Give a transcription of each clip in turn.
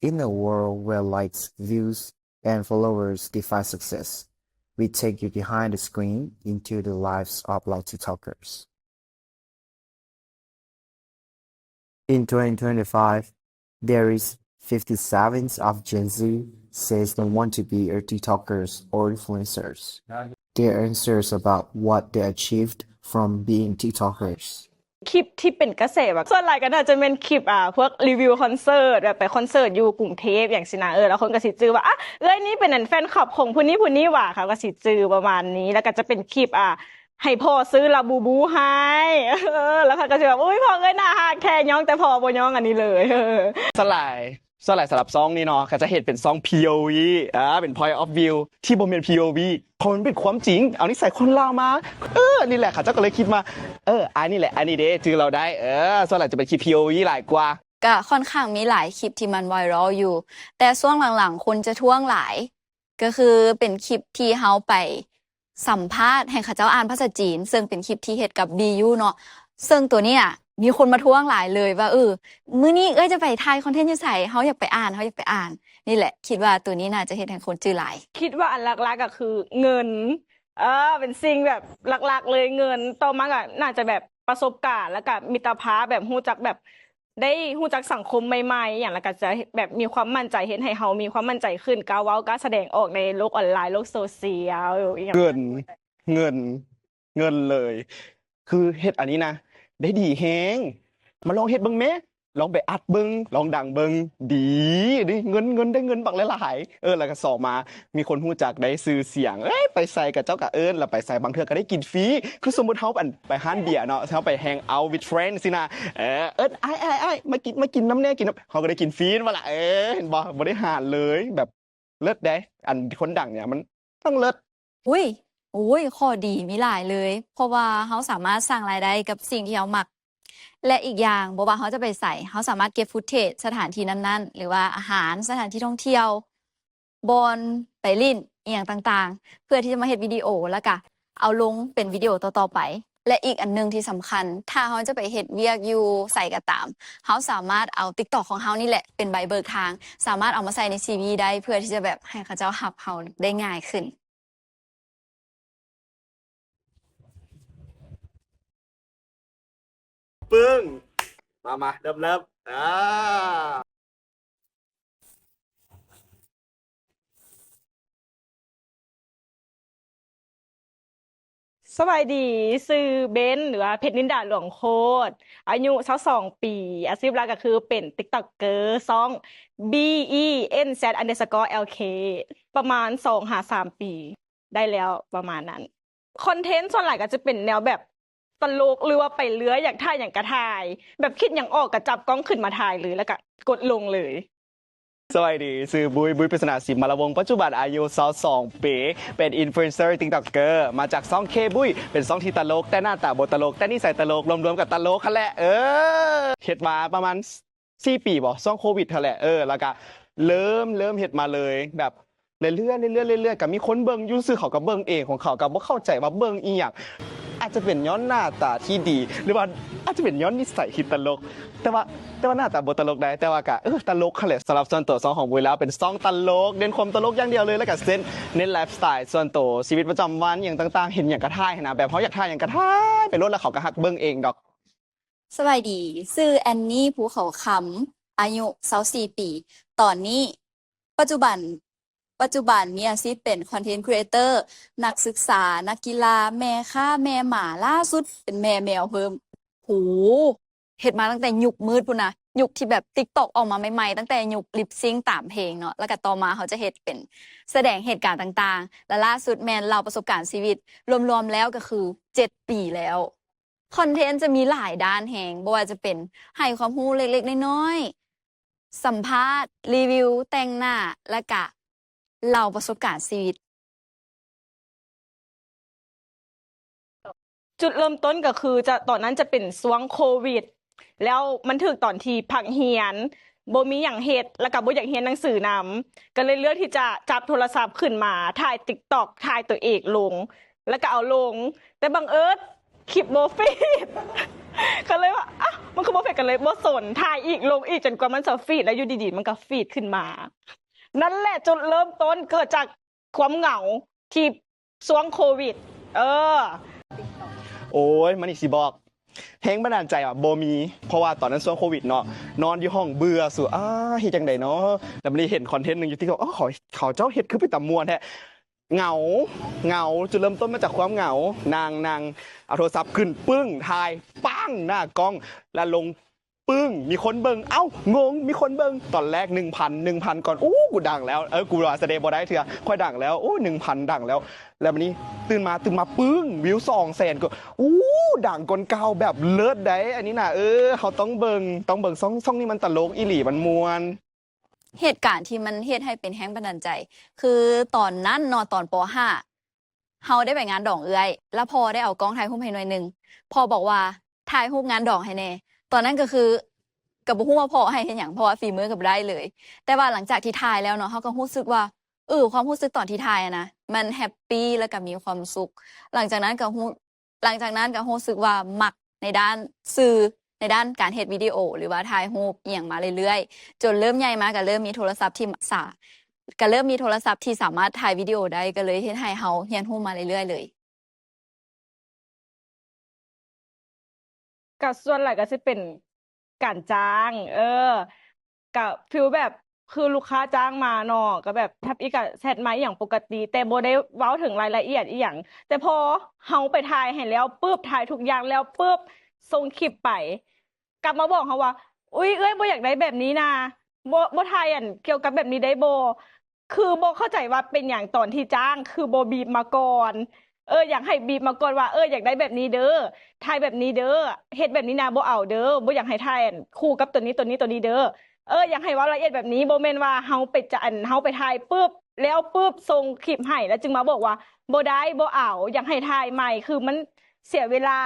In a world where likes, views, and followers define success, we take you behind the screen into the lives of Lao TikTokers. In twenty twenty-five, there is fifty-seven of Gen Z says they want to be a TikTokers or influencers. Their answers about what they achieved from being TikTokers. ຄລິບທີ່ເປັນກະແສວ່າ ສ່ວນຫຼາຍກໍໜ້າຈະແມ່ນຄລິບ ອ່າ ພວກຣີວິວຄອນເສີດ ແບບໄປຄອນເສີດຢູ່ກຸງເທບຫຍັງຊີ້ນະ. ເອີ ແລ້ວຄົນກໍຊິຈື່ວ່າ ອ່ະ ເອື້ອຍນີ້ເປັນອັນແຟນຄລັບຂອງຜູ້ນີ້ຜູ້ນີ້ຫວາ ເຂົາກໍຊິຈື່ປະມານນີ້. ແລ້ວກໍຈະເປັນຄລິບ ອ່າ ໃຫ້ພໍ່ຊື້ລາບູບູໃຫ້ ເອີ ແລ້ວເຂົາກໍຊິແບບ ອຸ້ຍ ພໍ່ເອື້ອຍໜ້າຮັກແທ້ ຍ້ອງແຕ່ພໍ່ບໍ່ຍ້ອງອັນນີ້ເລີຍ. ເອີ ສ່ວນຫຼາຍ ສ່ວນຫຼາຍສຳລັບຊ່ອງນີ້ເນາະ ກໍຈະເຮັດເປັນຊ່ອງ ພີໂອວີ ອ່າ ເປັນ Point of View ທີ່ບໍ່ແມ່ນ ພີໂອວີ ເພາະມັນເປັນຄວາມຈິງ ເອົານິໄສຄົນລາວມາ ເອີ ນີ້ແຫຼະ ເຂົາເຈົ້າກໍເລີຍຄິດມາ ເອີ ອ້າຍນີ້ແຫຼະ ອ້າຍນີ້ເດ້ ຈື່ລາວໄດ້ ເອີ ສ່ວນຫຼາຍຈະເປັນຄລິບ ພີໂອວີ ຫຼາຍກວ່າ. ກໍຂ້ອນຂ້າງມີຫຼາຍຄລິບທີ່ມັນໄວຣັລຢູ່ ແຕ່ຊ່ວງຫຼັງໆຄົນຈະທ້ວງຫຼາຍ ກໍຄືເປັນຄລິບທີ່ເຮົາໄປສຳພາດໃຫ້ເຂົາເຈົ້າອ່ານພາສາຈີນ ເຊິ່ງເປັນຄລິບທີ່ເຮັດກັບ ບີຢູ ເນາະ ເຊິ່ງໂຕນີ້ນະ ມີຄົນມາທ້ວງຫຼາຍເລີຍວ່າ ເອີ ມື້ນີ້ເອື້ອຍຈະໄປຖ່າຍຄອນເທັນຢູ່ໃສ ເຮົາຢາກໄປອ່ານ ເຮົາຢາກໄປອ່ານ. ນີ້ແຫຼະ ຄິດວ່າໂຕນີ້ໜ້າຈະເຮັດໃຫ້ຄົນຈື່ຫຼາຍ. ຄິດວ່າອັນຫຼັກໆກໍຄືເງິນ ເອີ ເປັນສິ່ງແບບຫຼັກໆເລີຍ ເງິນ ຕໍ່ມາກໍໜ້າຈະແບບປະສົບການ ແລ້ວກໍມິດຕະພາບ ແບບຮູ້ຈັກແບບ ໄດ້ຮູ້ຈັກສັງຄົມໃໝ່ໆ ຫຍັງ ແລ້ວກໍຈະແບບມີຄວາມໝັ້ນໃຈ ເຮັດໃຫ້ເຮົາມີຄວາມໝັ້ນໃຈຂຶ້ນ ກ້າເວົ້າ ກ້າສະແດງອອກໃນໂລກອອນລາຍ ໂລກໂຊຊຽວ ອີ່ຫຍັງ. ເງິນ ເງິນ ເງິນເລີຍ ຄືເຮັດອັນນີ້ນະ ໄດ້ດີແຮງ ມາລອງເຮັດເບິ່ງແມ ລອງໄປອັດເບິ່ງ ລອງດັງເບິ່ງ ດີ ເງິນ ເງິນ ໄດ້ເງິນບັກຫຼາຍໆ. ເອີ ແລ້ວກໍສອງມາ ມີຄົນຮູ້ຈັກ ໄດ້ຊື່ສຽງ ເອີຍ ໄປໃສເຂົາເຈົ້າກໍເອີ້ນ ແລ້ວໄປໃສບາງເທື່ອກໍໄດ້ກິນຟຣີ ຄືສົມມຸດເຮົາ ອັນ ໄປຮ້ານເບຍເນາະ ເຮົາໄປ hang out with friend ຊີ້ນະ ເອີ ເອີ້ນ ອ້າຍ ອ້າຍ ອ້າຍ ມາກິນ ມາກິນນຳແນ່ ກິນນຳ ເຮົາກໍໄດ້ກິນຟຣີ ແມ່ນບໍ່ລະ ເອີ ເຫັນບໍ່ ບໍ່ໄດ້ຫານເລີຍ ແບບເລີດເດ້ ອັນຄົນດັງນີ້ມັນຕ້ອງເລີດ. ອຸ້ຍ ໂອ້ຍ ຂໍ້ດີມີຫຼາຍເລີຍ ເພາະວ່າເຮົາສາມາດສ້າງລາຍໄດ້ກັບສິ່ງທີ່ເຮົາມັກ ແລະ ອີກຢ່າງ ບໍ່ວ່າເຮົາຈະໄປໃສ ເຮົາສາມາດເກັບຟຸດເທຈສະຖານທີ່ນັ້ນໆ ຫຼືວ່າອາຫານ ສະຖານທີ່ທ່ອງທ່ຽວ ບ່ອນໄປຫຼິ້ນ ອີ່ຫຍັງຕ່າງໆ ເພື່ອທີ່ຈະມາເຮັດວິດີໂອ ແລ້ວກະເອົາລົງເປັນວິດີໂອຕໍ່ໆໄປ. ແລະ ອີກອັນໜຶ່ງທີ່ສຳຄັນ ຖ້າເຮົາຈະໄປເຮັດວຽກຢູ່ໃສກໍຕາມ ເຮົາສາມາດເອົາ TikTok ຂອງເຮົານີ້ແຫຼະເປັນໃບເບີກທາງ ສາມາດເອົາມາໃສ່ໃນຊີວີໄດ້ ເພື່ອທີ່ຈະແບບໃຫ້ເຂົາເຈົ້າຮັບເຮົາໄດ້ງ່າຍຂຶ້ນ. ປຶ້ງ ມາ ມາ ເລີ່ມ ເລີ່ມ ອາ. ສະບາຍດີ ຊື່ເບັນ ຫຼືວ່າ ເພັດນິນດາ ຫຼວງໂຄດ ອາຍຸຊາວສອງປີ ອາຊີບຫຼັກກໍຄືເປັນຕິກຕັອກເກີ ຊ່ອງ B E N Z underscore L K ປະມານສອງຫາສາມປີ ໄດ້ແລ້ວປະມານນັ້ນ. ຄອນເທັນສ່ວນຫຼາຍກໍຈະເປັນແນວແບບຕະຫຼົກ ຫຼືວ່າໄປເລື້ອຍ ຢາກຖ່າຍຫຍັງກໍຖ່າຍ ແບບຄິດຫຍັງອອກກໍຈັບກ້ອງຂຶ້ນມາຖ່າຍເລີຍ ແລ້ວກໍກົດລົງເລີຍ. ສະບາຍດີ ຊື່ບຸ້ຍ ບຸ້ຍ ປຶດສະໜາ ສິມມາລະວົງ ປັດຈຸບັນອາຍຸຊາວສອງປີ ເປັນອິນຟລູເອນເຊີ ຕິກຕັອກເກີ ມາຈາກຊ່ອງເຄບຸ້ຍ ເປັນຊ່ອງທີ່ຕະຫຼົກ ແຕ່ໜ້າຕາບໍ່ຕະຫຼົກ ແຕ່ນິໄສຕະຫຼົກ ລວມໆກໍຕະຫຼົກຫັ້ນແຫຼະ ເອີ ເຮັດມາປະມານ ສີ່ປີບໍ ຊ່ວງໂຄວິດຫັ້ນແຫຼະ ເອີ ແລ້ວກະເລີ່ມ ເລີ່ມເຮັດມາເລີຍ ແບບເລື້ອຍໆ ເລື້ອຍໆ ເລື້ອຍໆ ກະມີຄົນເບິ່ງຢູ່ຊື່ ເຂົາກະເບິ່ງເອງຂອງເຂົາ ກະບໍ່ເຂົ້າໃຈວ່າເບິ່ງອີ່ຫຍັງ ອາດຈະເປັນຍ້ອນໜ້າຕາທີ່ດີ ຫຼືວ່າອາດຈະເປັນຍ້ອນນິໄສທີ່ຕະຫຼົກ ແຕ່ວ່າ ແຕ່ວ່າໜ້າຕາບໍ່ຕະຫຼົກໃດ ແຕ່ວ່າກະ ເອີ ຕະຫຼົກຫັ້ນແຫຼະ. ສຳລັບສ່ວນໂຕ ຊ່ອງຂອງບຸ້ຍແລ້ວເປັນຊ່ອງຕະຫຼົກ ເນັ້ນຄວາມຕະຫຼົກຢ່າງດຽວເລີຍ ແລ້ວກະເນັ້ນ ເນັ້ນໄລຟ໌ສະໄຕລ໌ສ່ວນໂຕ ຊີວິດປະຈຳວັນຫຍັງຕ່າງໆ ເຫັນຫຍັງກະຖ່າຍຫັ້ນນະ ແບບເຮົາຢາກຖ່າຍຫຍັງກະຖ່າຍໄປໂລດ ແລ້ວເຂົາກະຮັກເບິ່ງເອງດອກ. ສະບາຍດີ ຊື່ແອນນີ ພູເຂົາຄຳ ອາຍຸຊາວສີ່ປີ ຕອນນີ້ ປັດຈຸບັນ ປັດຈຸບັນມີອາຊີບເປັນຄອນເທັນຄຣີເອເຕີ ນັກສຶກສາ ນັກກິລາ ແມ່ຄ້າ ແມ່ໝາ ລ່າສຸດເປັນແມ່ແມວເພີ່ມ. ໂຫ ເຮັດມາຕັ້ງແຕ່ຍຸກມືດພຸ້ນນະ ຍຸກທີ່ແບບຕິກຕັອກອອກມາໃໝ່ໆ ຕັ້ງແຕ່ຍຸກລິບຊິງຕາມເພງເນາະ ແລ້ວກະຕໍ່ມາເຮົາຈະເຮັດເປັນສະແດງເຫດການຕ່າງໆ ແລະ ລ່າສຸດແມ່ນເລົ່າປະສົບການຊີວິດ ລວມໆແລ້ວກະຄືເຈັດປີແລ້ວ. ຄອນເທັນຈະມີຫຼາຍດ້ານແຮງ ບໍ່ວ່າຈະເປັນໃຫ້ຄວາມຮູ້ເລັກໆນ້ອຍໆ, ສຳພາດ, ຣີວິວ, ແຕ່ງໜ້າ ແລະກະເລົ່າປະສົບການຊີວິດ. ຈຸດເລີ່ມຕົ້ນກໍຄືຈະ ຕອນນັ້ນຈະເປັນຊ່ວງໂຄວິດ ແລ້ວມັນຖືກຕອນທີ່ພັກຮຽນ ບໍ່ມີຫຍັງເຮັດ ແລ້ວກໍບໍ່ຢາກຮຽນໜັງສືນຳ ກໍເລີຍເລືອກທີ່ຈະຈັບໂທລະສັບຂຶ້ນມາຖ່າຍຕິກຕັອກ ຖ່າຍຕົວເອງລົງ ແລ້ວກໍເອົາລົງ ແຕ່ບັງເອີນ ຄລິບບໍ່ຟີດ ກໍເລີຍວ່າ ອ້າວ ມັນຄືບໍ່ຟີດ ກໍເລີຍບໍ່ສົນ ຖ່າຍອີກ ລົງອີກ ຈົນກວ່າມັນຈະຟີດ ແລ້ວຢູ່ດີໆ ມັນກໍຟີດຂຶ້ນມາ. ນັ້ນແຫຼະຈຸດເລີ່ມຕົ້ນເກີດຈາກຄວາມເຫງົາທີ່ຊ່ວງໂຄວິດ. ເອີ ໂອ້ຍ ມັນນີ້ຊິບອກ ແຮງບັນດານໃຈອະ ບໍ່ມີ ເພາະວ່າຕອນນັ້ນຊ່ວງໂຄວິດເນາະ ນອນຢູ່ຫ້ອງເບື່ອ ສູ ອ້າ ເຮັດຈັ່ງໃດເນາະ. ແລ້ວບັດນີ້ເຫັນຄອນເທັນໜຶ່ງຢູ່ TikTok ອໍ ເຂົາ ເຂົາເຈົ້າເຮັດຄືເປັນຕາມ່ວນແທ້. ເຫງົາ ເຫງົາ ຈຸດເລີ່ມຕົ້ນມາຈາກຄວາມເຫງົາ ນັ່ງ ນັ່ງ ເອົາໂທລະສັບຂຶ້ນ ປຶ້ງ ຖ່າຍ ປັ້ງ ໜ້າກ້ອງ ແລ້ວລົງ ປຶ້ງ ມີຄົນເບິ່ງ ເອົ້າ ງົງ ມີຄົນເບິ່ງ ຕອນແລກໜຶ່ງພັນ ໜຶ່ງພັນກ່ອນ ອູ້ ກູດັງແລ້ວ ເອີ ກູວ່າສະແດງບໍ່ໄດ້ເທື່ອ ຂ້ອຍດັງແລ້ວ ໂອ້ ໜຶ່ງພັນ ດັງແລ້ວ. ແລ້ວບັດນີ້ຕື່ນມາ ຕື່ນມາ ປຶ້ງ ວິວສອງແສນກວ່າ ອູ້ ດັງກ່ອນເກົ່າ ແບບເລີດໃດ໋ ອັນນີ້ນະ ເອີ ເຮົາຕ້ອງເບິ່ງ ຕ້ອງເບິ່ງ ຊ່ອງ ຊ່ອງນີ້ມັນຕະຫຼົກອີ່ຫຼີ ມັນມ່ວນ. ເຫດການທີ່ມັນເຮັດໃຫ້ເປັນແຮງບັນດານໃຈ ຄືຕອນນັ້ນເນາະ ຕອນ ປໍຫ້າ ເຮົາໄດ້ໄປງານດອງເອື້ອຍ ແລ້ວພໍ່ໄດ້ເອົາກ້ອງຖ່າຍຮູບໃຫ້ໜ່ວຍໜຶ່ງ ພໍ່ບອກວ່າ ຖ່າຍຮູບງານດອງໃຫ້ແດ່. ຕອນນັ້ນກໍຄື ກໍບໍ່ຮູ້ວ່າພໍ່ໃຫ້ເຮັດຫຍັງ ເພາະວ່າຝີມືກໍບໍ່ໄດ້ເລີຍ. ແຕ່ວ່າຫຼັງຈາກທີ່ຖ່າຍແລ້ວເນາະ ເຮົາກໍຮູ້ສຶກວ່າ ເອີ ຄວາມຮູ້ສຶກຕອນທີ່ຖ່າຍຫັ້ນນະ ມັນແຮັບປີ ແລ້ວກໍມີຄວາມສຸກ. ຫຼັງຈາກນັ້ນກໍຮູ້ ຫຼັງຈາກນັ້ນກໍຮູ້ສຶກວ່າມັກໃນດ້ານສື່ ໃນດ້ານການເຮັດວິດີໂອ ຫຼືວ່າຖ່າຍຮູບອີ່ຫຍັງມາເລື້ອຍໆ ຈົນເລີ່ມໃຫຍ່ມາກໍເລີ່ມມີໂທລະສັບທີ່ສາ ກໍເລີ່ມມີໂທລະສັບທີ່ສາມາດຖ່າຍວິດີໂອໄດ້ ກໍເລີຍເຮັດໃຫ້ເຮົາຮຽນຮູ້ມາເລື້ອຍໆເລີຍ. ກໍສ່ວນຫຼາຍກໍຊິເປັນການຈ້າງ ເອີ ກະຟີລແບບ ຄືລູກຄ້າຈ້າງມາເນາະ ກະແບບ ທັບອີກກະແຊັດມາອີ່ຫຍັງປົກກະຕິ ແຕ່ບໍ່ໄດ້ເວົ້າເຖິງລາຍລະອຽດອີ່ຫຍັງ. ແຕ່ພໍເຮົາໄປຖ່າຍໃຫ້ແລ້ວປຶບ ຖ່າຍທຸກຢ່າງແລ້ວປຶບ ສົ່ງຄລິບໄປ ກັບມາບອກເຮົາວ່າ ອຸ້ຍ ເອື້ອຍບໍ່ຢາກໄດ້ແບບນີ້ນາ ບໍ່ ບໍ່ຖ່າຍອັນກ່ຽວກັບແບບນີ້ໄດ້ບໍ່? ຄືບໍ່ເຂົ້າໃຈວ່າເປັນຫຍັງຕອນທີ່ຈ້າງ ຄືບໍ່ບຣີບມາກ່ອນ. ເອີ ຢາກໃຫ້ບຣີບມາກ່ອນວ່າ ເອີ ຢາກໄດ້ແບບນີ້ເດີ ຖ່າຍແບບນີ້ເດີ ເຮັດແບບນີ້ນະ ບໍ່ເອົາເດີ ບໍ່ຢາກໃຫ້ຖ່າຍອັນຄູ່ກັບໂຕນີ້ ໂຕນີ້ ໂຕນີ້ເດີ. ເອີ ຢາກໃຫ້ເວົ້າລະອຽດແບບນີ້ ບໍ່ແມ່ນວ່າເຮົາໄປຈະ ອັນ ເຮົາໄປຖ່າຍປຶບ ແລ້ວປຶບ ສົ່ງຄລິບໃຫ້ ແລ້ວຈຶ່ງມາບອກວ່າ ບໍ່ໄດ້ ບໍ່ເອົາ ຢາກໃຫ້ຖ່າຍໃໝ່ ຄືມັນເສຍເວລາ.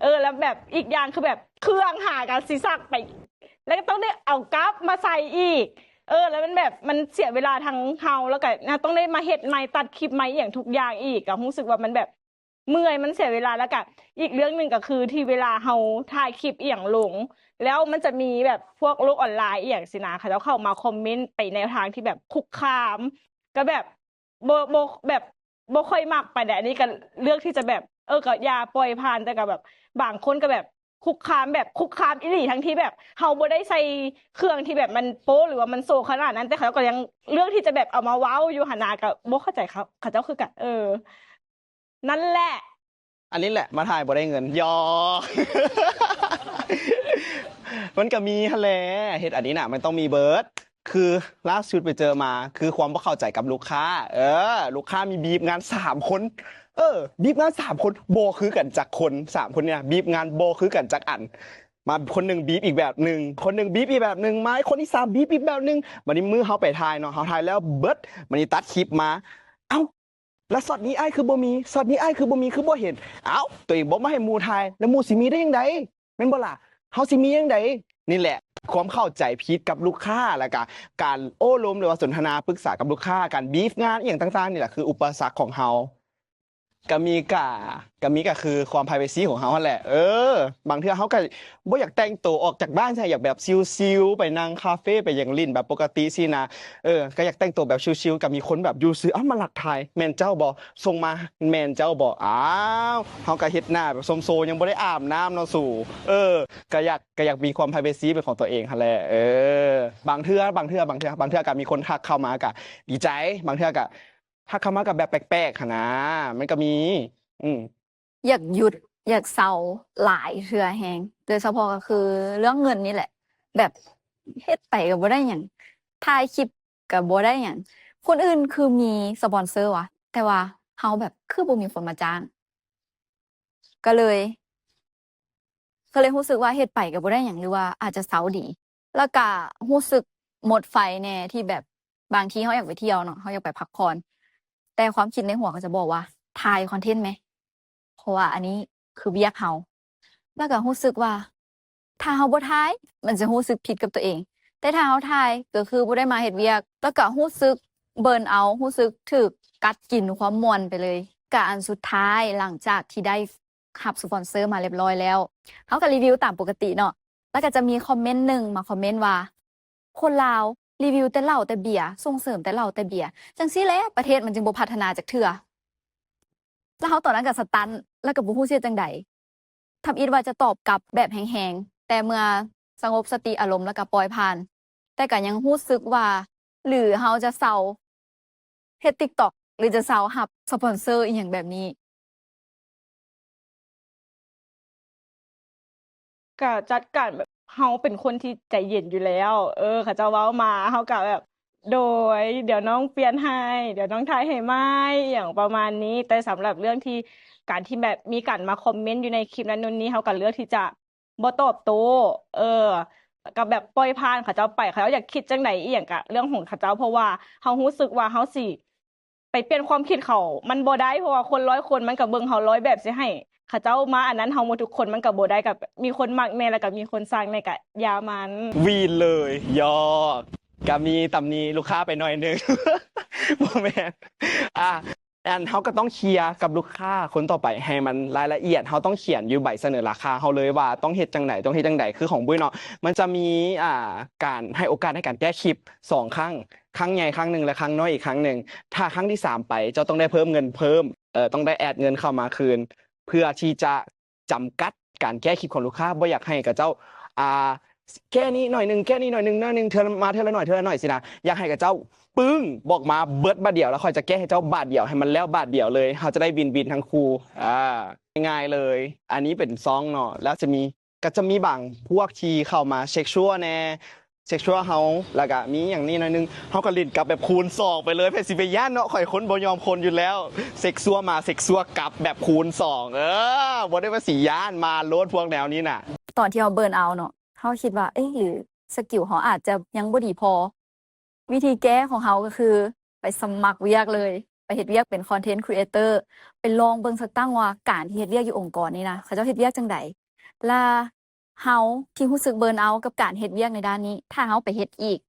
ເອີ ແລ້ວແບບອີກຢ່າງຄືແບບເຄື່ອງຫາກະຊິຊັກໄປ ແລ້ວກໍຕ້ອງໄດ້ເອົາກັບມາໃສ່ອີກ. ເອີ ແລ້ວມັນແບບ ມັນເສຍເວລາທັງເຮົາ ແລ້ວກໍຍັງຕ້ອງໄດ້ມາເຮັດໃໝ່ ຕັດຄລິບໃໝ່ ອີ່ຫຍັງທຸກຢ່າງອີກ ກໍຮູ້ສຶກວ່າມັນແບບເມື່ອຍ ມັນເສຍເວລາ. ແລ້ວກໍອີກເລື່ອງໜຶ່ງກໍຄືທີ່ເວລາເຮົາຖ່າຍຄລິບອີ່ຫຍັງລົງ ແລ້ວມັນຈະມີແບບພວກໂລກອອນລາຍອີ່ຫຍັງຊີ້ນະ ເຂົາເຈົ້າເຂົ້າມາຄອມເມັນໄປແນວທາງທີ່ແບບຄຸກຄາມ ກໍແບບ ບໍ່ ບໍ່ ແບບບໍ່ຄ່ອຍມັກປານໃດ. ອັນນີ້ກໍເລືອກທີ່ຈະແບບ ເອີ ກໍຢ່າ ປ່ອຍຜ່ານ. ແຕ່ກໍແບບບາງຄົນກໍແບບຄຸກຄາມ ແບບຄຸກຄາມອີ່ຫຼີ ທັງທີ່ແບບເຮົາບໍ່ໄດ້ໃສ່ເຄື່ອງທີ່ແບບມັນໂປ້ ຫຼືວ່າມັນໂຊຂະໜາດນັ້ນ ແຕ່ເຂົາກໍຍັງເລືອກທີ່ຈະແບບເອົາມາເວົ້າຢູ່ຫັ້ນນະ. ກໍບໍ່ເຂົ້າໃຈເຂົາ ເຂົາເຈົ້າຄືກັນ. ເອີ ນັ້ນແຫຼະ ອັນນີ້ແຫຼະມາຖ່າຍບໍ່ໄດ້ເງິນ ຢອກ ມັນກໍມີຫັ້ນແຫຼະ ເຮັດອັນນີ້ນະ ມັນຕ້ອງມີເບີດ. ຄືລ່າສຸດໄປເຈີມາ ຄືຄວາມບໍ່ເຂົ້າໃຈກັບລູກຄ້າ. ເອີ ລູກຄ້າມີບຣີບງານສາມຄົນ ເອີ ບຣີບງານສາມຄົນ ບໍ່ຄືກັນຈັກຄົນ. ສາມຄົນນີ້ນະ ບຣີບງານບໍ່ຄືກັນຈັກອັນ. ມາຄົນໜຶ່ງບຣີບອີກແບບໜຶ່ງ ຄົນໜຶ່ງບຣີບອີກແບບໜຶ່ງ ມາຄົນທີສາມບຣີບອີກແບບໜຶ່ງ. ບັດນີ້ມື້ເຮົາໄປຖ່າຍເນາະ ເຮົາຖ່າຍແລ້ວເບິດ ບັດນີ້ຕັດຄລິບມາ ເອົ້າ ແລ້ວຊັອດນີ້ອ້າຍຄືບໍ່ມີ ຊັອດນີ້ອ້າຍຄືບໍ່ມີ ຄືບໍ່ເຫັນ? ເອົ້າ ຕົວເອງບໍ່ມາໃຫ້ໝູ່ຖ່າຍ ແລ້ວໝູ່ຊິມີໄດ້ຈັ່ງໃດ ແມ່ນບໍ່ລະ? ເຮົາຊິມີຈັ່ງໃດ? ນີ້ແຫຼະ ຄວາມເຂົ້າໃຈຜິດກັບລູກຄ້າ ແລ້ວກະການໂອ້ລົມ ຫຼືວ່າສົນທະນາປຶກສາກັບລູກຄ້າ ການບຣີບງານອີ່ຫຍັງຕ່າງໆ ນີ້ແຫຼະຄືອຸປະສັກຂອງເຮົາ. ກະມີກະ ກະມີກະຄືຄວາມ privacy ຂອງເຮົາຫັ້ນແຫຼະ. ເອີ ບາງເທື່ອເຮົາກະບໍ່ຢາກແຕ່ງໂຕອອກຈາກບ້ານ ຢາກແບບຊິວໆ ໄປນັ່ງຄາເຟ ໄປຫຍັງຫຼິ້ນແບບປົກກະຕິຊີ້ນະ. ເອີ ກະຢາກແຕ່ງໂຕແບບຊິວໆ ກະມີຄົນແບບຢູ່ຊື່ ເອົ້າ ມາລັກຖ່າຍ ແມ່ນເຈົ້າບໍ່? ສົ່ງມາ ແມ່ນເຈົ້າບໍ່? ອ້າວ ເຮົາກະເຮັດໜ້າແບບໂຊມໂຊ ຍັງບໍ່ໄດ້ອາບນ້ຳເນາະສູ. ເອີ ກະຢາກ ກະຢາກມີຄວາມ privacy ເປັນຂອງຕົວເອງຫັ້ນແຫຼະ. ເອີ ບາງເທື່ອ ບາງເທື່ອ ບາງເທື່ອ ບາງເທື່ອກະມີຄົນທັກເຂົ້າມາກະດີໃຈ ບາງເທື່ອກະ ທັກເຂົ້າມາກັບແບບແປກໆ ຫັ້ນນະ ມັນກໍມີ. ອືມ ຢາກຢຸດ ຢາກເຊົາຫຼາຍເທື່ອແຮງ ໂດຍສະເພາະກໍຄືເລື່ອງເງິນນີ້ແຫຼະ ແບບເຮັດໄປກໍບໍ່ໄດ້ຫຍັງ ຖ່າຍຄລິບກໍບໍ່ໄດ້ຫຍັງ ຄົນອື່ນຄືມີສະປອນເຊີວະ ແຕ່ວ່າເຮົາແບບຄືບໍ່ມີຄົນມາຈ້າງ ກໍເລີຍ ກໍເລີຍຮູ້ສຶກວ່າເຮັດໄປກໍບໍ່ໄດ້ຫຍັງ ຫຼືວ່າອາດຈະເຊົາດີ ແລ້ວກະຮູ້ສຶກໝົດໄຟແດ່ ທີ່ແບບບາງທີເຮົາຢາກໄປທ່ຽວເນາະ ເຮົາຢາກໄປພັກຜ່ອນ ແຕ່ຄວາມຄິດໃນຫົວກໍຈະບອກວ່າ ຖ່າຍຄອນເທັນແມ ເພາະວ່າອັນນີ້ຄືວຽກເຮົາ ແລ້ວກະຮູ້ສຶກວ່າ ຖ້າເຮົາບໍ່ຖ່າຍ ມັນຈະຮູ້ສຶກຜິດກັບຕົວເອງ ແຕ່ຖ້າເຮົາຖ່າຍ ກໍຄືບໍ່ໄດ້ມາເຮັດວຽກ ແລ້ວກະຮູ້ສຶກເບີນເອົາ ຮູ້ສຶກຖືກກັດກິນຄວາມມ່ວນໄປເລີຍ. ກະອັນສຸດທ້າຍ ຫຼັງຈາກທີ່ໄດ້ ຮັບສະປອນເຊີມາລຽບຮ້ອຍແລ້ວ. ເຮົາກໍຣີວິວຕາມປົກກະຕິເນາະ ແລ້ວກໍຈະມີຄອມເມັນໜຶ່ງມາຄອມເມັນວ່າ ຄົນລາວຣີວິວແຕ່ເຫຼົ້າແຕ່ເບຍ ສົ່ງເສີມແຕ່ເຫຼົ້າແຕ່ເບຍ ຈັ່ງຊີ້ແຫຼະປະເທດມັນຈຶ່ງບໍ່ພັດທະນາຈັກເທື່ອ. ແລ້ວເຮົາຕອນນັ້ນກໍສະຕັນ ແລ້ວກໍບໍ່ຮູ້ຊິເຮັດຈັ່ງໃດ. ທຳອິດວ່າຈະຕອບກັບແບບແຮງໆ ແຕ່ເມື່ອສະຫງົບສະຕິອາລົມແລ້ວກໍປ່ອຍຜ່ານ, ແຕ່ກໍຍັງຮູ້ສຶກວ່າ ຫຼືເຮົາຈະເຊົາເຮັດ TikTok ຫຼືຈະເຊົາຮັບສະປອນເຊີອີ່ຫຍັງແບບນີ້? ກະຈັດການແບບ ເຮົາເປັນຄົນທີ່ໃຈເຢັນຢູ່ແລ້ວ ເອີ ເຂົາເຈົ້າເວົ້າມາ ເຮົາກະແບບ ໂດຍ ດຽວນ້ອງປ່ຽນໃຫ້ ດຽວນ້ອງຖ່າຍໃຫ້ໃໝ່ ອີ່ຫຍັງປະມານນີ້. ແຕ່ສຳລັບເລື່ອງທີ່ ການທີ່ແບບມີການມາຄອມເມັນຢູ່ໃນຄລິບນັ້ນໂນ່ນນີ້ ເຮົາກະເລືອກທີ່ຈະບໍ່ຕອບໂຕ້ ເອີ ກະແບບປ່ອຍຜ່ານເຂົາເຈົ້າໄປ ເຂົາເຈົ້າຢາກຄິດຈັ່ງໃດອີ່ຫຍັງກະເລື່ອງຂອງເຂົາເຈົ້າ ເພາະວ່າເຮົາຮູ້ສຶກວ່າເຮົາຊິ ໄປປ່ຽນຄວາມຄິດເຂົາ ມັນບໍ່ໄດ້ ເພາະວ່າຄົນຮ້ອຍຄົນມັນກໍເບິ່ງເຮົາຮ້ອຍແບບ ຊິໃຫ້ເຂົາເຈົ້າມາອັນນັ້ນເຮົາໝົດທຸກຄົນ ມັນກໍບໍ່ໄດ້ ກໍມີຄົນມັກແດ່ ແລ້ວກໍມີຄົນຊັງແດ່ ກໍຢ່າມັນ. ຫວີດເລີຍ ຫຍອກ ກໍມີຕຳໜິລູກຄ້າໄປໜ້ອຍໜຶ່ງ ບໍ່ແມ່ນ ອ່າ ອັນ ເຮົາກໍຕ້ອງເຄຍກັບລູກຄ້າຄົນຕໍ່ໄປໃຫ້ມັນລາຍລະອຽດ ເຮົາຕ້ອງຂຽນຢູ່ໃບສະເໜີລາຄາເຮົາເລີຍວ່າຕ້ອງເຮັດຈັ່ງໃດ ຕ້ອງເຮັດຈັ່ງໃດ. ຄືຂອງບຸ້ຍເນາະ ມັນຈະມີ ອ່າ ການໃຫ້ໂອກາດໃນການແກ້ຄລິບສອງຄັ້ງ ຄັ້ງໃຫຍ່ຄັ້ງໜຶ່ງ ແລະ ຄັ້ງນ້ອຍອີກຄັ້ງໜຶ່ງ. ຖ້າຄັ້ງທີສາມໄປ ເຈົ້າຕ້ອງໄດ້ເພີ່ມເງິນເພີ່ມ ເອີ ຕ້ອງໄດ້ແອັດເງິນເຂົ້າມາຄືນ ເພື່ອທີ່ຈະຈຳກັດການແກ້ຄລິບຂອງລູກຄ້າ. ບໍ່ຢາກໃຫ້ເຂົາເຈົ້າ ອ່າ ແກ້ນີ້ໜ້ອຍໜຶ່ງ ແກ້ນີ້ໜ້ອຍໜຶ່ງ ໜ້ອຍໜຶ່ງ ເທື່ອ ມາເທື່ອລະໜ້ອຍ ເທື່ອລະໜ້ອຍຊີ້ນະ. ຢາກໃຫ້ເຂົາເຈົ້າປຶ້ງບອກມາເບິດບາດດຽວ ແລ້ວຂ້ອຍຈະແກ້ໃຫ້ເຈົ້າບາດດຽວ ໃຫ້ມັນແລ້ວບາດດຽວເລີຍ ເຮົາຈະໄດ້ວິນໆທັງຄູ່ ອ່າ ງ່າຍໆເລີຍ. ອັນນີ້ເປັນຊ່ອງເນາະ ແລ້ວຈະມີ ກໍຈະມີບາງພວກທີ່ເຂົ້າມາເຊັກຊວແດ່ ເຊັກຊວເຮົາ ແລ້ວກະມີຫຍັງນີ້ໜ້ອຍໜຶ່ງ ເຮົາກໍຫຼິ້ນກັບແບບຄູນສອງໄປເລີຍ. ໃຜຊິໄປຢ້ານເນາະ ຂ້ອຍຄົນບໍ່ຍອມຄົນຢູ່ແລ້ວ ເຊັກຊວມາເຊັກຊວກັບແບບຄູນສອງ ເອີ ບໍ່ໄດ້ວ່າຊິຢ້ານ ມາໂລດພວກແນວນີ້ນະ. ຕອນທີ່ເຮົາເບີນເອົາເນາະ ເຮົາຄິດວ່າ ເອີ ຫຼືສະກິວເຮົາອາດຈະຍັງບໍ່ດີພໍ ວິທີແກ້ຂອງເຮົາກໍຄືໄປສະໝັກວຽກເລີຍ ໄປເຮັດວຽກເປັນຄອນເທັນຄຣີເອເຕີ ໄປລອງເບິ່ງສັກຕັ້ງວ່າການທີ່ເຮັດວຽກຢູ່ອົງກອນນີ້ນະ ເຂົາເຈົ້າເຮັດວຽກຈັ່ງໃດ ລະເຮົາທີ່ຮູ້ສຶກເບີນເອົາກັບການເຮັດວຽກໃນດ້ານນີ້ ຖ້າເຮົາໄປເຮັດອີກ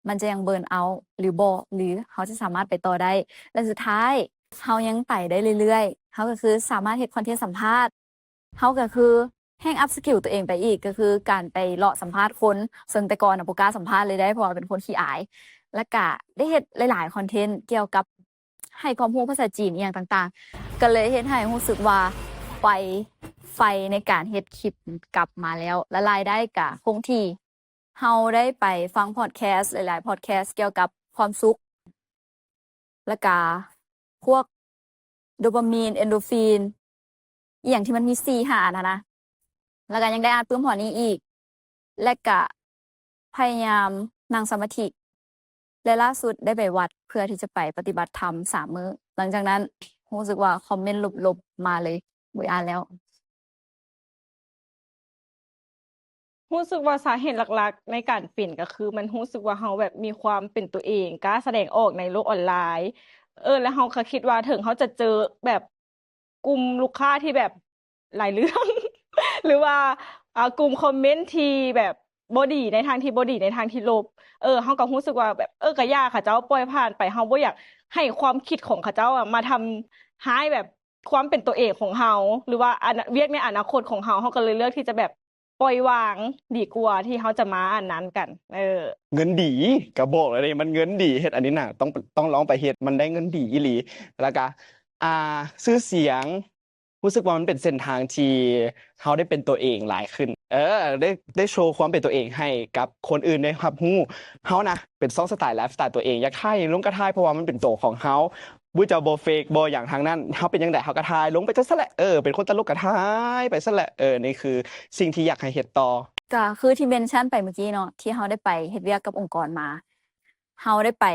ມັນຈະຍັງເບີນເອົາຫຼືບໍ່ ຫຼືເຮົາຈະສາມາດໄປຕໍ່ໄດ້ ແລະ ສຸດທ້າຍເຮົາຍັງໄປໄດ້ເລື້ອຍໆ ເຮົາກໍຄືສາມາດເຮັດຄອນເທັນສຳພາດ ເຮົາກໍຄືແຮ່ງອັບສະກິວຕົວເອງໄປອີກ ກໍຄືການໄປເລາະສຳພາດຄົນ ເຊິ່ງແຕ່ກ່ອນນະບໍ່ກ້າສຳພາດເລີຍເດ້ ເພາະວ່າເປັນຄົນຂີ້ອາຍ ແລ້ວກະໄດ້ເຮັດຫຼາຍໆຄອນເທັນກ່ຽວກັບໃຫ້ຄວາມຮູ້ພາສາຈີນອີ່ຫຍັງຕ່າງໆ ກໍເລີຍເຮັດໃຫ້ຮູ້ສຶກວ່າໄຟ ໄຟໃນການເຮັດຄລິບກັບມາແລ້ວ ແລະ ລາຍໄດ້ກະຄົງທີ່. ເຮົາໄດ້ໄປຟັງພອດແຄສຫຼາຍໆພອດແຄສກ່ຽວກັບຄວາມສຸກ ແລ້ວກະພວກໂດປາມີນ ເອັນໂດຟີນ ອີ່ຫຍັງທີ່ມັນມີສີ່ຫ້າອັນຫັ້ນນະ ແລ້ວກະຍັງໄດ້ອ່ານປຶ້ມຮອດນີ້ອີກ ແລະ ກະພະຍາຍາມນັ່ງສະມາທິ ແລະ ລ່າສຸດໄດ້ໄປວັດເພື່ອທີ່ຈະໄປປະຕິບັດທຳສາມມື້. ຫຼັງຈາກນັ້ນຮູ້ສຶກວ່າຄອມເມັນລົບໆມາເລີຍ ບໍ່ອ່ານແລ້ວ. ຮູ້ສຶກວ່າສາເຫດຫຼັກໆໃນການເປັນກໍຄື ມັນຮູ້ສຶກວ່າເຮົາແບບມີຄວາມເປັນຕົວເອງ ກ້າສະແດງອອກໃນໂລກອອນລາຍ ເອີ ແລ້ວເຮົາກໍຄິດວ່າເຖິງເຮົາຈະເຈີແບບກຸ່ມລູກຄ້າທີ່ແບບຫຼາຍເລື່ອງ ຫຼືວ່າ ອ່າ ກຸ່ມຄອມເມັນທີ່ແບບບໍ່ດີ ໃນທາງທີ່ບໍ່ດີ ໃນທາງທີ່ລົບ ເອີ ເຮົາກໍຮູ້ສຶກວ່າແບບ ເອີ ກໍຢ່າ ເຂົາເຈົ້າປ່ອຍຜ່ານໄປ ເຮົາບໍ່ຢາກໃຫ້ຄວາມຄິດຂອງເຂົາເຈົ້າອະມາທຳຮ້າຍແບບ ຄວາມເປັນຕົວເອງຂອງເຮົາ ຫຼືວ່າອະນະ ວຽກໃນອະນາຄົດຂອງເຮົາ ເຮົາກໍເລີຍເລືອກທີ່ຈະແບບປ່ອຍວາງດີກວ່າທີ່ເຮົາຈະມາອັນນັ້ນກັນ. ເອີ ເງິນດີ ກໍບອກແລ້ວເດ້ ມັນເງິນດີ ເຮັດອັນນີ້ນະ ຕ້ອງ ຕ້ອງລອງໄປເຮັດ ມັນໄດ້ເງິນດີອີ່ຫຼີ. ແລ້ວກະ ອ່າ ຊື່ສຽງ ຮູ້ສຶກວ່າມັນເປັນເສັ້ນທາງທີ່ເຮົາໄດ້ເປັນຕົວເອງຫຼາຍຂຶ້ນ ເອີ ໄດ້ ໄດ້ໂຊຄວາມເປັນຕົວເອງໃຫ້ກັບຄົນອື່ນໄດ້ຮັບຮູ້. ເຮົານະ ເປັນຊ່ອງສະໄຕລ໌ ໄລຟ໌ສະໄຕລ໌ຕົວເອງ ຢາກຖ່າຍຫຍັງລົງກໍຖ່າຍ ເພາະວ່າມັນເປັນໂຕຂອງເຮົາ ບໍ່ຈະບໍ່ເຟກບໍ່ຫຍັງທາງນັ້ນ ເຮົາເປັນຈັ່ງໃດເຮົາກໍຖ່າຍລົງໄປຈັ່ງຊັ້ນແຫຼະ ເອີ ເປັນຄົນຕະຫຼົກກໍຖ່າຍໄປຊັ້ນແຫຼະ ເອີ ນີ້ຄືສິ່ງທີ່ຢາກໃຫ້ເຮັດຕໍ່. ກໍຄືທີ່ເມັນຊັນໄປເມື່ອກີ້ເນາະ ທີ່ເຮົາໄດ້ໄປເຮັດວຽກກັບອົງກອນມາ ເຮົາໄດ້ໄປ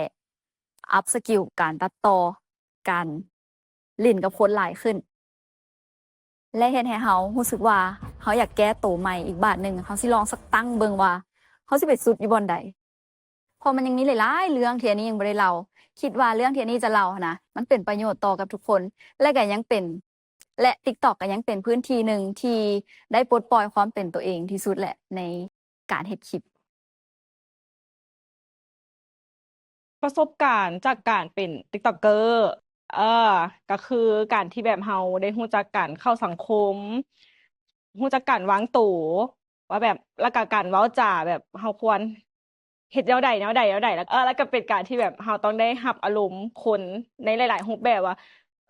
ອັບສະກິວການຕັດຕໍ່ ການຫຼິ້ນກັບຄົນຫຼາຍຂຶ້ນ ແລະ ເຮັດໃຫ້ເຮົາຮູ້ສຶກວ່າເຮົາຢາກແກ້ໂຕໃໝ່ອີກບາດໜຶ່ງ ເຮົາຊິລອງສັກຕັ້ງເບິ່ງວ່າເຮົາຊິໄປສຸດຢູ່ບ່ອນໃດ ເພາະມັນຍັງມີຫຼາຍໆເລື່ອງທີ່ອັນນີ້ຍັງບໍ່ໄດ້ເລົ່າ ຄິດວ່າເລື່ອງທີ່ອັນນີ້ຈະເລົ່າຫັ້ນນະ ມັນເປັນປະໂຫຍດຕໍ່ກັບທຸກຄົນ ແລະ ກໍຍັງເປັນ ແລະ TikTok ກໍຍັງເປັນພື້ນທີ່ໜຶ່ງທີ່ໄດ້ປົດປ່ອຍຄວາມເປັນຕົວເອງທີ່ສຸດແຫຼະໃນການເຮັດຄລິບ. ປະສົບການຈາກການເປັນ TikToker ເອີ ກໍຄືການທີ່ແບບເຮົາໄດ້ຮູ້ຈັກການເຂົ້າສັງຄົມ ຮູ້ຈັກການວາງໂຕ ວ່າແບບ ແລ້ວກໍການເວົ້າຈາ ແບບເຮົາຄວນເຮັດແນວໃດ ແນວໃດ ແນວໃດ ແລ້ວ ເອີ ແລ້ວກໍເປັນການທີ່ແບບເຮົາຕ້ອງໄດ້ຮັບອາລົມຄົນໃນຫຼາຍໆຮູບແບບວ່າ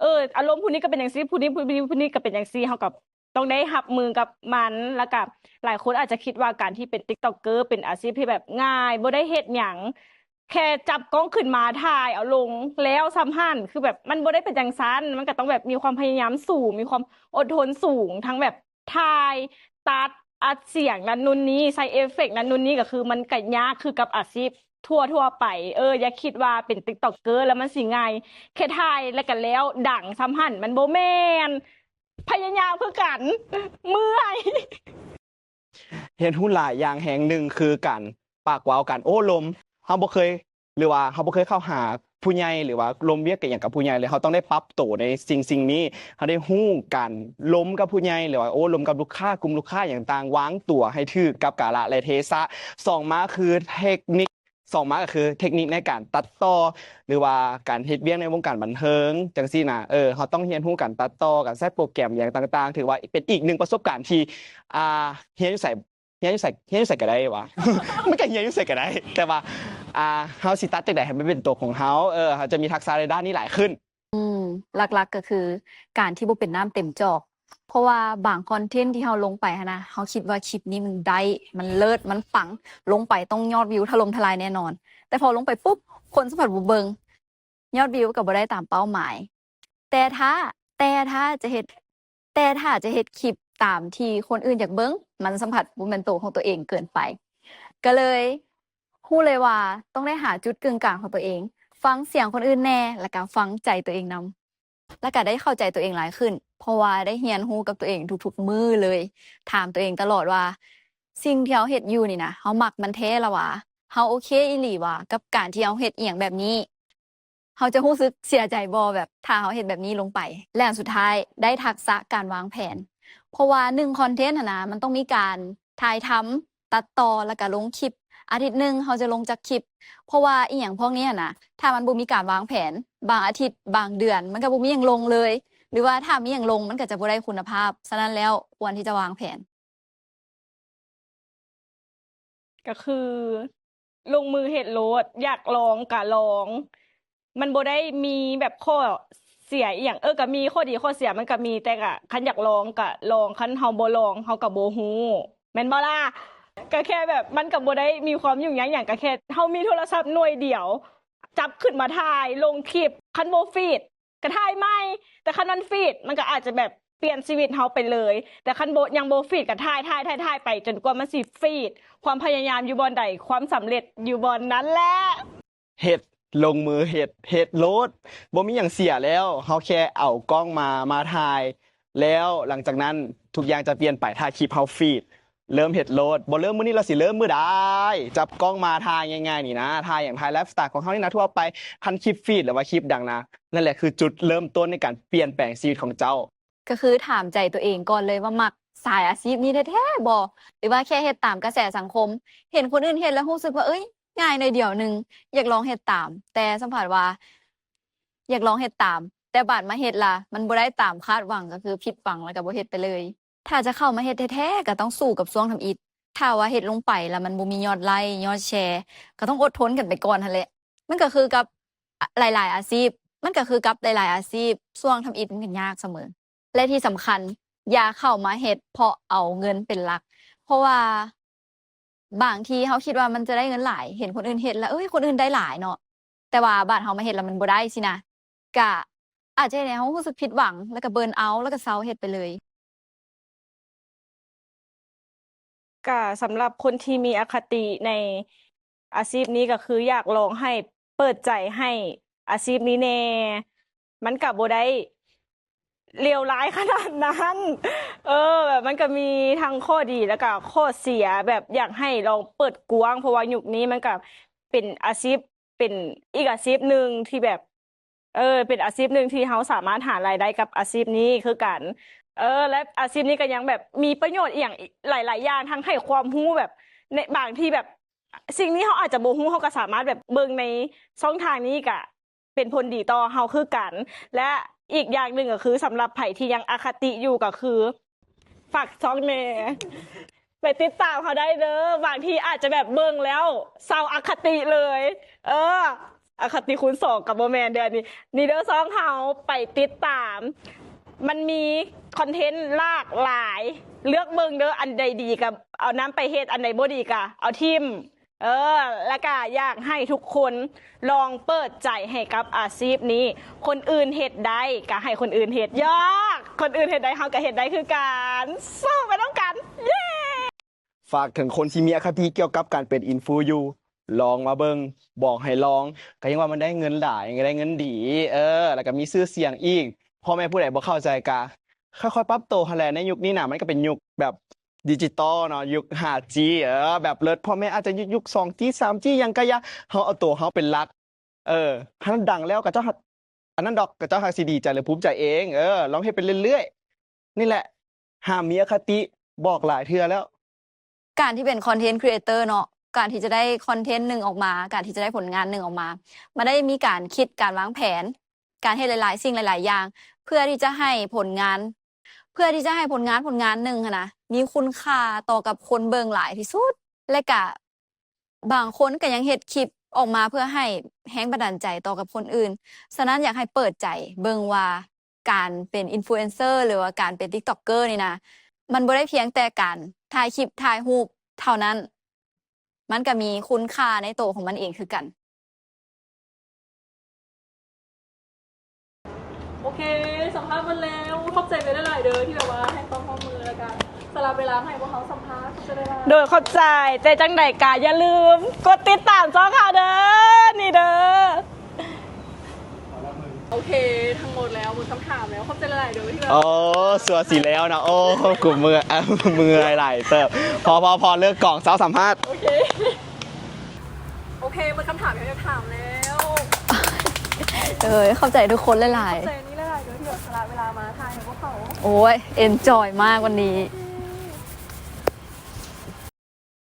ເອີ ອາລົມຜູ້ນີ້ກໍເປັນຈັ່ງຊີ້ ຜູ້ນີ້ ຜູ້ນີ້ ຜູ້ນີ້ກໍເປັນຈັ່ງຊີ້ ເຮົາກໍ ຕ້ອງໄດ້ຮັບມືກັບມັນ ແລ້ວກະຫຼາຍຄົນອາດຈະຄິດວ່າການທີ່ເປັນຕິກຕັອກເກີເປັນອາຊີບທີ່ແບບງ່າຍ ບໍ່ໄດ້ເຮັດຫຍັງ ແຄ່ຈັບກ້ອງຂຶ້ນມາຖ່າຍເອົາລົງແລ້ວສ່ຳຫັ້ນ ຄືແບບມັນບໍ່ໄດ້ເປັນຈັ່ງຊັ້ນ ມັນກະຕ້ອງແບບມີຄວາມພະຍາຍາມສູງ ມີຄວາມອົດທົນສູງ ທັງແບບຖ່າຍ ຕັດ ອັດສຽງນັ້ນນູ້ນນີ້ ໃສ່ເອຟເຟັກນັ້ນນູ້ນນີ້ ກະຄືມັນກະຍາກຄືກັບອາຊີບທົ່ວໆໄປ ເອີ ຢ່າຄິດວ່າເປັນຕິກຕັອກເກີແລ້ວມັນຊິງ່າຍ ແຄ່ຖ່າຍແລ້ວກະແລ້ວ ດັງສ່ຳຫັ້ນ ມັນບໍ່ແມ່ນ ພະຍາຍາມຄືກັນ ເມື່ອຍ. ຮຽນຮູ້ຫຼາຍຢ່າງແຮງ ໜຶ່ງຄືການປາກເວົ້າ ການໂອ້ລົມ ເຮົາບໍ່ເຄີຍ ຫຼືວ່າເຮົາບໍ່ເຄີຍເຂົ້າຫາຜູ້ໃຫຍ່ ຫຼືວ່າລົມວຽກອີ່ຫຍັງກັບຜູ້ໃຫຍ່ເລີຍ ເຮົາຕ້ອງໄດ້ປັບໂຕໃນສິ່ງໆນີ້ ເຮົາໄດ້ຮູ້ການລົມກັບຜູ້ໃຫຍ່ ຫຼືວ່າໂອ້ລົມກັບລູກຄ້າ ກຸ່ມລູກຄ້າຫຍັງຕ່າງ ວາງຕົວໃຫ້ຖືກກັບກາລະ ແລະ ເທສະ ສອງມາຄືເທັກນິກ ສອງມາກໍຄືເທັກນິກໃນການຕັດຕໍ່ ຫຼືວ່າການເຮັດວຽກໃນວົງການບັນເທີງຈັ່ງຊີ້ນະ ເອີ ເຮົາຕ້ອງຮຽນຮູ້ການຕັດຕໍ່ ການໃຊ້ໂປຣແກຣມຫຍັງຕ່າງໆ ຖືວ່າເປັນອີກໜຶ່ງປະສົບການທີ່ ອ່າ ຮຽນຢູ່ໃສ ຮຽນຢູ່ໃສ ຮຽນຢູ່ໃສກໍໄດ້ຫວາ ມັນກໍຮຽນຢູ່ໃສກໍໄດ້ ແຕ່ວ່າ ອ່າ ເຮົາຊິຕັດຈັ່ງໃດໃຫ້ມັນເປັນຕົວຂອງເຮົາ ເອີ ເຮົາຈະມີທັກສະໃນດ້ານນີ້ຫຼາຍຂຶ້ນ. ອືມ ຫຼັກໆກໍຄືການທີ່ບໍ່ເປັນນ້ຳເຕັມຈອກ ເພາະວ່າບາງຄອນເທັນທີ່ເຮົາລົງໄປຫັ້ນນະ ເຮົາຄິດວ່າຄລິບນີ້ມັນໄດ້ ມັນເລີດ ມັນປັງ ລົງໄປຕ້ອງຍອດວິວຖະຫຼົ່ມທະລາຍແນ່ນອນ ແຕ່ພໍລົງໄປປຸບ ຄົນສຳຜັດບໍ່ເບິ່ງ ຍອດວິວກໍບໍ່ໄດ້ຕາມເປົ້າໝາຍ ແຕ່ຖ້າ ແຕ່ຖ້າຈະເຮັດ ແຕ່ຖ້າຈະເຮັດຄລິບຕາມທີ່ຄົນອື່ນຢາກເບິ່ງ ມັນສຳຜັດບໍ່ແມ່ນໂຕຂອງຕົວເອງເກີນໄປ ກໍເລີຍຮູ້ເລີຍວ່າຕ້ອງໄດ້ຫາຈຸດເກີງກາງຂອງຕົວເອງ ຟັງສຽງຄົນອື່ນແດ່ ແລ້ວກໍຟັງໃຈຕົວເອງນຳ ແລ້ວກໍໄດ້ເຂົ້າໃຈຕົວເອງຫຼາຍຂຶ້ນ ເພາະວ່າໄດ້ຮຽນຮູ້ກັບຕົວເອງທຸກໆມື້ເລີຍ ຖາມຕົວເອງຕະຫຼອດວ່າ ສິ່ງທີ່ເຮົາເຮັດຢູ່ນີ້ນະ ເຮົາມັກມັນແທ້ລະຫວາ? ເຮົາໂອເຄອີ່ຫຼີຫວາ ກັບການທີ່ເຮົາເຮັດອີ່ຫຍັງແບບນີ້? ເຮົາຈະຮູ້ສຶກເສຍໃຈບໍ່ ແບບຖ້າເຮົາເຮັດແບບນີ້ລົງໄປ? ແລະອັນສຸດທ້າຍ ໄດ້ທັກສະການວາງແຜນ ເພາະວ່າໜຶ່ງຄອນເທັນຫັ້ນນະ ມັນຕ້ອງມີການຖ່າຍທຳ ຕັດຕໍ່ ແລ້ວກະລົງຄລິບ ອາທິດໜຶ່ງເຮົາຈະລົງຈັກຄລິບ ເພາະວ່າອີ່ຫຍັງພວກນີ້ຫັ້ນນະ ຖ້າມັນບໍ່ມີການວາງແຜນ ບາງອາທິດ ບາງເດືອນ ມັນກະບໍ່ມີຫຍັງລົງເລີຍ ຫຼືວ່າຖ້າມີຫຍັງລົງ ມັນກະຈະບໍ່ໄດ້ຄຸນນະພາບ ສະນັ້ນແລ້ວ ຄວນທີ່ຈະວາງແຜນ. ກໍຄືລົງມືເຮັດໂລດ ຢາກລອງກະລອງ ມັນບໍ່ໄດ້ມີແບບຂໍ້ເສຍອີ່ຫຍັງ ເອີ ກະມີຂໍ້ດີຂໍ້ເສຍມັນກະມີ ແຕ່ກະຄັນຢາກລອງກະລອງ ຄັນເຮົາບໍ່ລອງເຮົາກະບໍ່ຮູ້ ແມ່ນບໍ່ລະ? ກະແຄ່ແບບມັນກະບໍ່ໄດ້ມີຄວາມຫຍຸ້ງຍາກຫຍັງ ກະແຄ່ເຮົາມີໂທລະສັບໜ່ວຍດຽວ ຈັບຂຶ້ນມາຖ່າຍ ລົງຄລິບ ຄັນບໍ່ຟີດ ກະຖ່າຍໃໝ່ ແຕ່ຄັນມັນຟີດ ມັນກະອາດຈະແບບປ່ຽນຊີວິດເຮົາໄປເລີຍ ແຕ່ຄັນບໍ່ ຍັງບໍ່ຟີດກະຖ່າຍ ຖ່າຍ ຖ່າຍ ຖ່າຍໄປຈົນກວ່າມັນຊິຟີດ ຄວາມພະຍາຍາມຢູ່ບ່ອນໃດ ຄວາມສຳເລັດຢູ່ບ່ອນນັ້ນແຫຼະ. ເຮັດ ລົງມືເຮັດ ເຮັດໂລດ ບໍ່ມີຫຍັງເສຍແລ້ວ ເຮົາແຄ່ເອົາກ້ອງມາ ມາຖ່າຍ ແລ້ວຫຼັງຈາກນັ້ນທຸກຢ່າງຈະປ່ຽນໄປ ຖ້າຄລິບເຮົາຟີດ ເລີ່ມເຮັດໂລດ ບໍ່ເລີ່ມມື້ນີ້ແລ້ວຊິເລີ່ມມື້ໃດ? ຈັບກ້ອງມາຖ່າຍງ່າຍໆນີ້ນະ ຖ່າຍຫຍັງ ຖ່າຍໄລຟ໌ສະໄຕລ໌ຂອງເຮົານີ້ນະທົ່ວໄປ ຄັນຄລິບຟີດ ຫຼືວ່າຄລິບດັງນະ ນັ້ນແຫຼະຄືຈຸດເລີ່ມຕົ້ນໃນການປ່ຽນແປງຊີວິດຂອງເຈົ້າ. ກໍຄືຖາມໃຈໂຕເອງກ່ອນເລີຍວ່າມັກສາຍອາຊີບນີ້ແທ້ໆບໍ່ ຫຼືວ່າແຄ່ເຮັດຕາມກະແສສັງຄົມ ເຫັນຄົນອື່ນເຮັດແລ້ວຮູ້ສຶກວ່າ ເອີຍ ງ່າຍໜ້ອຍດຽວໜຶ່ງ ຢາກລອງເຮັດຕາມ ແຕ່ສຳຜັດວ່າ ຢາກລອງເຮັດຕາມ ແຕ່ບາດມາເຮັດລະ ມັນບໍ່ໄດ້ຕາມຄາດຫວັງ ກໍຄືຜິດຫວັງ ແລ້ວກໍບໍ່ເຮັດໄປເລີຍ. ຖ້າຈະເຂົ້າມາເຮັດແທ້ໆ ກໍຕ້ອງສູ້ກັບຊ່ວງທຳອິດ ຖ້າວ່າເຮັດລົງໄປລະມັນບໍ່ມີຍອດໄລ້ ຍອດແຊ ກໍຕ້ອງອົດທົນກັນໄປກ່ອນຫັ້ນແຫຼະ ມັນກໍຄືກັບ ອາ ຫຼາຍໆອາຊີບ ມັນກໍຄືກັບຫຼາຍໆອາຊີບ ຊ່ວງທຳອິດມັນກໍຍາກສະເໝີ ແລະທີ່ສຳຄັນ ຢ່າເຂົ້າມາເຮັດເພາະເອົາເງິນເປັນຫຼັກ ເພາະວ່າ ບາງທີເຮົາຄິດວ່າມັນຈະໄດ້ເງິນຫຼາຍ ເຫັນຄົນອື່ນເຮັດລະ ເອີຍ ຄົນອື່ນໄດ້ຫຼາຍເນາະ ແຕ່ວ່າບາດເຮົາມາເຮັດລະມັນບໍ່ໄດ້ຊີ້ນະ ກະອາດຈະເຮັດໃຫ້ເຮົາຮູ້ສຶກຜິດຫວັງ ແລ້ວກະເບີນເອົາ ແລ້ວກະເຊົາເຮັດໄປເລີຍ. ກະສຳລັບຄົນທີ່ມີອະຄະຕິໃນອາຊີບນີ້ ກະຄືຢາກລອງໃຫ້ເປີດໃຈໃຫ້ອາຊີບນີ້ແດ່ ມັນກະບໍ່ໄດ້ ເລວຮ້າຍຂະໜາດນັ້ນ ເອີ ແບບມັນກະມີທັງຂໍ້ດີ ແລ້ວກະຂໍ້ເສຍ ແບບຢາກໃຫ້ລອງເປີດກວ້າງ ເພາະວ່າຍຸກນີ້ມັນກະເປັນອາຊີບ ເປັນອີກອາຊີບໜຶ່ງທີ່ແບບ ເອີ ເປັນອາຊີບໜຶ່ງທີ່ເຮົາສາມາດຫາລາຍໄດ້ກັບອາຊີບນີ້ຄືກັນ ເອີ ແລະອາຊີບນີ້ກະຍັງແບບມີປະໂຫຍດອີ່ຫຍັງອີກຫຼາຍໆຢ່າງ ທັງໃຫ້ຄວາມຮູ້ແບບ ໃນບາງທີແບບ ສິ່ງນີ້ເຮົາອາດຈະບໍ່ຮູ້ ເຮົາກະສາມາດແບບເບິ່ງໃນຊ່ອງທາງນີ້ກະ ເປັນຜົນດີຕໍ່ເຮົາຄືກັນ. ແລະ ອີກຢ່າງໜຶ່ງກໍຄື ສຳລັບໃຜທີ່ຍັງອະຄະຕິຢູ່ ກໍຄື ຝາກຊ່ອງແດ່ ໄປຕິດຕາມເຮົາໄດ້ເດີ. ບາງທີອາດຈະແບບເບິ່ງແລ້ວເຊົາອະຄະຕິເລີຍ. ເອີ ອະຄະຕິຄູນສອງກໍບໍ່ແມ່ນເດີອັນນີ້. ນີ້ເດີ ຊ່ອງເຮົາໄປຕິດຕາມ ມັນມີຄອນເທັນຫຼາກຫຼາຍ ເລືອກເບິ່ງເດີ. ອັນໃດດີກໍເອົານຳໄປເຮັດ ອັນໃດບໍ່ດີກໍເອົາຖິ້ມ. ເອີ ແລ້ວກະຢາກໃຫ້ທຸກຄົນລອງເປີດໃຈໃຫ້ກັບອາຊີບນີ້. ຄົນອື່ນເຮັດໄດ້ກະໃຫ້ຄົນອື່ນເຮັດ. ຢາກ ຄົນອື່ນເຮັດໄດ້ ເຮົາກະເຮັດໄດ້ຄືກັນ. ສູ້ໄປນຳກັນ. ເຢ້! ຝາກເຖິງຄົນທີ່ມີອະຄະຕິກ່ຽວກັບການເປັນອິນຟູຢູ່ ລອງມາເບິ່ງ. ບອກໃຫ້ລອງ ກະຍັງວ່າມັນໄດ້ເງິນຫຼາຍ ໄດ້ເງິນດີ ເອີ ແລ້ວກະມີຊື່ສຽງອີກ. ພໍ່ແມ່ຜູ້ໃດບໍ່ເຂົ້າໃຈກະຄ່ອຍໆປັບໂຕຫັ້ນແຫຼະ. ໃນຍຸກນີ້ນະ ມັນກະເປັນຍຸກແບບ ດິຈິຕອລເນາະ ຍຸກຫ້າຈີ ເອີ ແບບເລີດ. ພໍ່ແມ່ອາດຈະຢູ່ຍຸກສອງຈີ ສາມຈີ ຫຍັງກະຢ່າ ເຮົາເອົາໂຕເຮົາເປັນຫຼັກ. ເອີ ຄັນດັງແລ້ວ ເຂົາເຈົ້າ ອັນນັ້ນດອກ ເຂົາເຈົ້າຫາກຊິດີໃຈ ຫຼື ພູມໃຈເອງ. ເອີ ລອງເຮັດໄປເລື້ອຍໆ ນີ້ແຫຼະ. ຫ້າມມີອະຄະຕິ ບອກຫຼາຍເທື່ອແລ້ວ. ການທີ່ເປັນຄອນເທັນຄຣີເອເຕີເນາະ ການທີ່ຈະໄດ້ຄອນເທັນໜຶ່ງອອກມາ ການທີ່ຈະໄດ້ຜົນງານໜຶ່ງອອກມາ ມັນໄດ້ມີການຄິດ ການວາງແຜນ ການເຮັດຫຼາຍໆສິ່ງຫຼາຍໆຢ່າງ ເພື່ອທີ່ຈະໃຫ້ຜົນງານ ເພື່ອທີ່ຈະໃຫ້ຜົນງານ ຜົນງານໜຶ່ງຫັ້ນນະ ມີຄຸນຄ່າຕໍ່ກັບຄົນເບິ່ງຫຼາຍທີ່ສຸດ. ແລະກະບາງຄົນກະຍັງເຮັດຄລິບອອກມາເພື່ອໃຫ້ແຮງບັນດານໃຈຕໍ່ກັບຄົນອື່ນ. ສະນັ້ນ ຢາກໃຫ້ເປີດໃຈເບິ່ງວ່າ ການເປັນອິນຟລູເອນເຊີ ຫຼືວ່າການເປັນຕິກຕັອກເກີນີ້ນະ ມັນບໍ່ໄດ້ພຽງແຕ່ການຖ່າຍຄລິບ ຖ່າຍຮູບເທົ່ານັ້ນ, ມັນກະມີຄຸນຄ່າໃນໂຕຂອງມັນເອງຄືກັນ. ໂອເຄ ສຳພາດໝົດແລ້ວ. ຂອບໃຈເບຍຫຼາຍໆເດີ ທີ່ແບບວ່າໃຫ້ຄວາມຮ່ວມມື ແລ້ວກະສະຫຼະເວລາໃຫ້ພວກເຮົາສຳພາດ. ຂອບໃຈຫຼາຍໆ. ໂດຍ ຂອບໃຈ. ແຕ່ຈັ່ງໃດກະຢ່າລືມກົດຕິດຕາມຊ່ອງເຮົາເດີ ນີ້ເດີ. ໂອເຄ ທັງໝົດແລ້ວ ໝົດຄຳຖາມແລ້ວ. ຂອບໃຈຫຼາຍໆເດີ ທີ່ແບບ ໂອ້ ຊົ່ວຊິແລ້ວນະ. ໂອ້ ກູເມື່ອຍ ເມື່ອຍຫຼາຍເຕີບ. ພໍ ພໍ ພໍ ເລີກກອງ ເຊົາສຳພາດ. ໂອເຄ ໂອເຄ ໝົດຄຳຖາມທີ່ຢາກຖາມແລ້ວ. ເອີຍ ຂອບໃຈທຸກຄົນຫຼາຍໆ. ຂອບໃຈນີ້ຫຼາຍໆເດີ ທີ່ແບບສະຫຼະເວລາມາຖ່າຍໃຫ້ພວກເຮົາ. ໂອ້ຍ ເອັນຈອຍມາກວັນນີ້.